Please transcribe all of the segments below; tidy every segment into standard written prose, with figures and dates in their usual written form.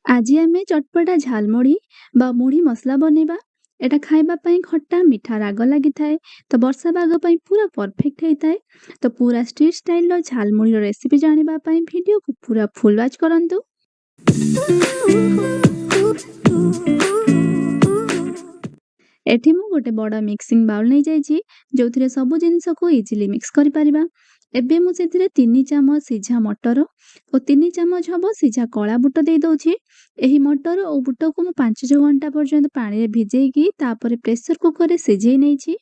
ଆଜି ଆମେ ଚଟପଟା ଝାଲମୁଢ଼ି ବା ମୁଢ଼ି ମସଲା ବନେଇବା। ଏଇଟା ଖାଇବା ପାଇଁ ଖଟା ମିଠା ରାଗ ଲାଗିଥାଏ, ତ ବର୍ଷା ପାଗ ପାଇଁ ପୁରା ପରଫେକ୍ଟ ହେଇଥାଏ। ତ ପୁରା ଷ୍ଟ୍ରିଟ୍ ଷ୍ଟାଇଲର ଝାଲମୁଢ଼ିର ରେସିପି ଜାଣିବା ପାଇଁ ଭିଡ଼ିଓକୁ ପୁରା ଫୁଲ୍ ୱାଚ୍ କରନ୍ତୁ। ଏଠି ମୁଁ ଗୋଟେ ବଡ଼ ମିକ୍ସିଂ ବାଉଲ୍ ନେଇଯାଇଛି, ଯେଉଁଥିରେ ସବୁ ଜିନିଷକୁ ଇଜିଲି ମିକ୍ସ କରିପାରିବା। ଏବେ ମୁଁ ସେଥିରେ 3 ଚାମଚ ସିଝା ମଟର ଓ 3 ଚାମଚ ହେବ ସିଝା କଳା ବୁଟ ଦେଇଦେଉଛି। ଏହି ମଟର ଓ ବୁଟକୁ ମୁଁ 5-6 ଘଣ୍ଟା ପର୍ଯ୍ୟନ୍ତ ପାଣିରେ ଭିଜେଇକି ତାପରେ ପ୍ରେସର କୁକରରେ ସିଝେଇ ନେଇଛି।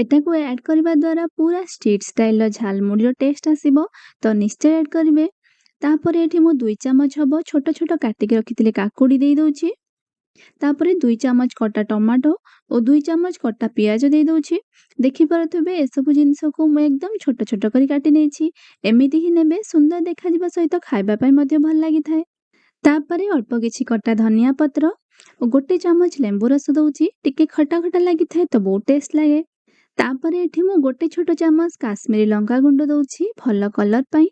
ଏଟାକୁ ଆଡ଼୍ କରିବା ଦ୍ୱାରା ପୁରା ଷ୍ଟ୍ରିଟ୍ ଷ୍ଟାଇଲର ଝାଲମୁଢ଼ିର ଟେଷ୍ଟ ଆସିବ, ତ ନିଶ୍ଚୟ ଆଡ଼୍ କରିବେ। ତାପରେ ଏଠି ମୁଁ 2 ଚାମଚ ହେବ ଛୋଟ ଛୋଟ କାଟିକି ରଖିଥିଲି କାକୁଡ଼ି ଦେଇଦେଉଛି। ତାପରେ 2 ଚାମଚ କଟା ଟମାଟୋ ଓ 2 ଚାମଚ କଟା ପିଆଜ ଦେଇଦେଉଛି। ଦେଖିପାରୁଥିବେ, ଏସବୁ ଜିନିଷକୁ ମୁଁ ଏକଦମ ଛୋଟ ଛୋଟ କରି କାଟି ନେଇଛି। ଏମିତି ହିଁ ନେବେ, ସୁନ୍ଦର ଦେଖାଯିବା ସହିତ ଖାଇବା ପାଇଁ ମଧ୍ୟ ଭଲ ଲାଗିଥାଏ। ତାପରେ ଅଳ୍ପ କିଛି କଟା ଧନିଆ ପତ୍ର ଓ 1 ଚାମଚ ଲେମ୍ବୁ ରସ ଦେଉଛି। ଟିକେ ଖଟା ଖଟା ଲାଗିଥାଏ, ତ ବହୁତ ଟେଷ୍ଟ ଲାଗେ। ତାପରେ ଏଠି ମୁଁ 1 ଛୋଟ ଚାମଚ କାଶ୍ମୀରୀ ଲଙ୍କା ଗୁଣ୍ଡ ଦେଉଛି ଭଲ କଲର୍ ପାଇଁ।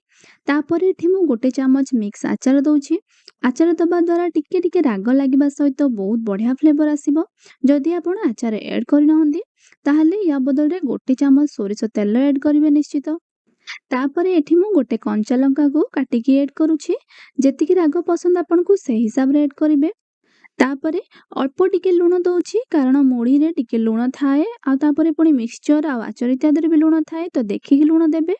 ତାପରେ ଏଠି ମୁଁ 1 ଚାମଚ ମିକ୍ସ ଆଚାର ଦେଉଛି। ଆଚାର ଦେବା ଦ୍ୱାରା ଟିକେ ଟିକେ ରାଗ ଲାଗିବା ସହିତ ବହୁତ ବଢ଼ିଆ ଫ୍ଲେଭର୍ ଆସିବ। ଯଦି ଆପଣ ଆଚାର ଆଡ଼୍ କରିନାହାନ୍ତି, ତାହେଲେ ୟା ବଦଳରେ 1 ଚାମଚ ସୋରିଷ ତେଲ ଆଡ଼୍ କରିବେ ନିଶ୍ଚିତ। ତାପରେ ଏଠି ମୁଁ ଗୋଟେ କଞ୍ଚା ଲଙ୍କାକୁ କାଟିକି ଆଡ଼୍ କରୁଛି। ଯେତିକି ରାଗ ପସନ୍ଦ ଆପଣଙ୍କୁ, ସେଇ ହିସାବରେ ଆଡ଼୍ କରିବେ। ତାପରେ ଅଳ୍ପ ଟିକେ ଲୁଣ ଦେଉଛି, କାରଣ ମୁଢ଼ିରେ ଟିକେ ଲୁଣ ଥାଏ, ଆଉ ତାପରେ ପୁଣି ମିକ୍ସଚର୍ ଆଉ ଆଚାର ଇତ୍ୟାଦିରେ ବି ଲୁଣ ଥାଏ, ତ ଦେଖିକି ଲୁଣ ଦେବେ।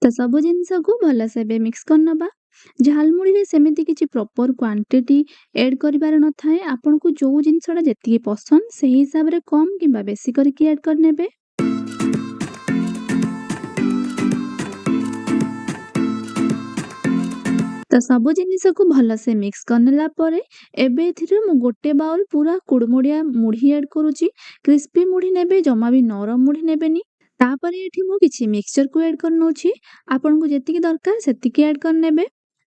ତ ସବୁ ଜିନିଷକୁ ଭଲସେ ଏବେ ମିକ୍ସ କରିନେବା। ଝାଲମୁଢ଼ିରେ ସେମିତି କିଛି ପ୍ରପର୍ କ୍ୱାଣ୍ଟିଟି ଏଡ଼୍ କରିବାର ନଥାଏ। ଆପଣଙ୍କୁ ଯେଉଁ ଜିନିଷଟା ଯେତିକି ପସନ୍ଦ, ସେହି ହିସାବରେ କମ୍ କିମ୍ବା ବେଶୀ କରିକି ଆଡ଼୍ କରିନେବେ। ତ ସବୁ ଜିନିଷକୁ ଭଲସେ ମିକ୍ସ କରିନେଲା ପରେ ଏବେ ଏଥିରେ ମୁଁ ଗୋଟେ ବାଉଲ୍ ପୁରା କୁଡ଼ୁମୁଡ଼ିଆ ମୁଢ଼ି ଆଡ଼୍ କରୁଛି। କ୍ରିସ୍ପି ମୁଢ଼ି ନେବେ, ଜମା ବି ନରମ ମୁଢ଼ି ନେବେନି। ତାପରେ ଏଠି ମୁଁ କିଛି ମିକ୍ସଚରକୁ ଆଡ଼୍ କରିନେଉଛି। ଆପଣଙ୍କୁ ଯେତିକି ଦରକାର, ସେତିକି ଆଡ଼୍ କରିନେବେ।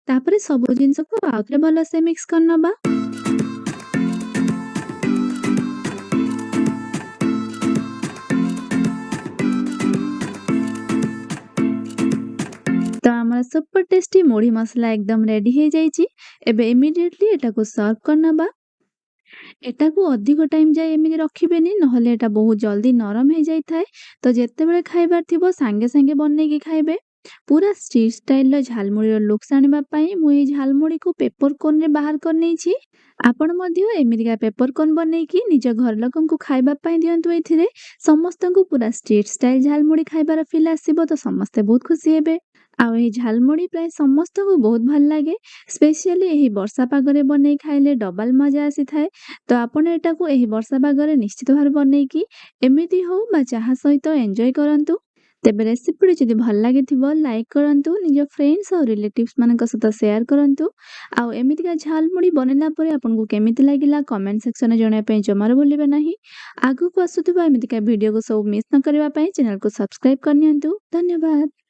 ତାପରେ ସବୁ ଜିନିଷକୁ ଆଉଥରେ ଭଲସେ ମିକ୍ସ କରିନେବା। ତ ଆମର ସୁପର ଟେଷ୍ଟି ମୁଢ଼ି ମସଲା ଏକଦମ ରେଡ଼ି ହେଇଯାଇଛି। ଏବେ ଇମିଡ଼ିଏଟଲି ଏଟାକୁ ସର୍ଭ କରିନେବା। ଏଟାକୁ ଅଧିକ ଟାଇମ୍ ଯାଏ ଏମିତି ରଖିବେନି, ନହେଲେ ଏଟା ବହୁତ ଜଲ୍ଦି ନରମ ହେଇଯାଇଥାଏ। ତ ଯେତେବେଳେ ଖାଇବାର ଥିବ, ସାଙ୍ଗେ ସାଙ୍ଗେ ବନେଇକି ଖାଇବେ। ପୁରା ଷ୍ଟ୍ରିଟ୍ ଷ୍ଟାଇଲର ଝାଲମୁଢ଼ିର ଲୁକ୍ସ ଆଣିବା ପାଇଁ ମୁଁ ଏଇ ଝାଲମୁଢ଼ିକୁ ପେପର କୋନ୍ରେ ବାହାର କରିନେଇଛି। ଆପଣ ମଧ୍ୟ ଏମିତିକା ପେପର କୋନ୍ ବନେଇକି ନିଜ ଘର ଲୋକଙ୍କୁ ଖାଇବା ପାଇଁ ଦିଅନ୍ତୁ। ଏଥିରେ ସମସ୍ତଙ୍କୁ ପୁରା ଷ୍ଟ୍ରିଟ୍ ଷ୍ଟାଇଲ ଝାଲମୁଢ଼ି ଖାଇବାର ଫିଲ୍ ଆସିବ, ତ ସମସ୍ତେ ବହୁତ ଖୁସି ହେବେ। ଆଉ ଏହି ଝାଲମୁଢ଼ି ପ୍ରାୟ ସମସ୍ତଙ୍କୁ ବହୁତ ଭଲ ଲାଗେ। ସ୍ପେଶିଆଲି ଏହି ବର୍ଷା ପାଗରେ ବନେଇ ଖାଇଲେ ଡବଲ ମଜା ଆସିଥାଏ। ତ ଆପଣ ଏଟାକୁ ଏହି ବର୍ଷା ପାଗରେ ନିଶ୍ଚିତ ଭାବରେ ବନେଇକି ଏମିତି ହଉ ବା ଚାହା ସହିତ ଏନ୍ଜୟ କରନ୍ତୁ। ତେବେ ରେସିପିଟି ଯଦି ଭଲ ଲାଗିଥିବ, ଲାଇକ୍ କରନ୍ତୁ, ନିଜ ଫ୍ରେଣ୍ଡସ୍ ଆଉ ରିଲେଟିଭ୍ସ ମାନଙ୍କ ସହିତ ସେୟାର କରନ୍ତୁ। ଆଉ ଏମିତିକା ଝାଲମୁଢ଼ି ବନେଇଲା ପରେ ଆପଣଙ୍କୁ କେମିତି ଲାଗିଲା, କମେଣ୍ଟ ସେକ୍ସନରେ ଜଣାଇବା ପାଇଁ ଜମାରୁ ଭୁଲିବେ ନାହିଁ। ଆଗକୁ ଆସୁଥିବା ଏମିତିକା ଭିଡ଼ିଓକୁ ସବୁ ମିସ୍ ନ କରିବା ପାଇଁ ଚ୍ୟାନେଲକୁ ସବସ୍କ୍ରାଇବ୍ କରିନିଅନ୍ତୁ। ଧନ୍ୟବାଦ।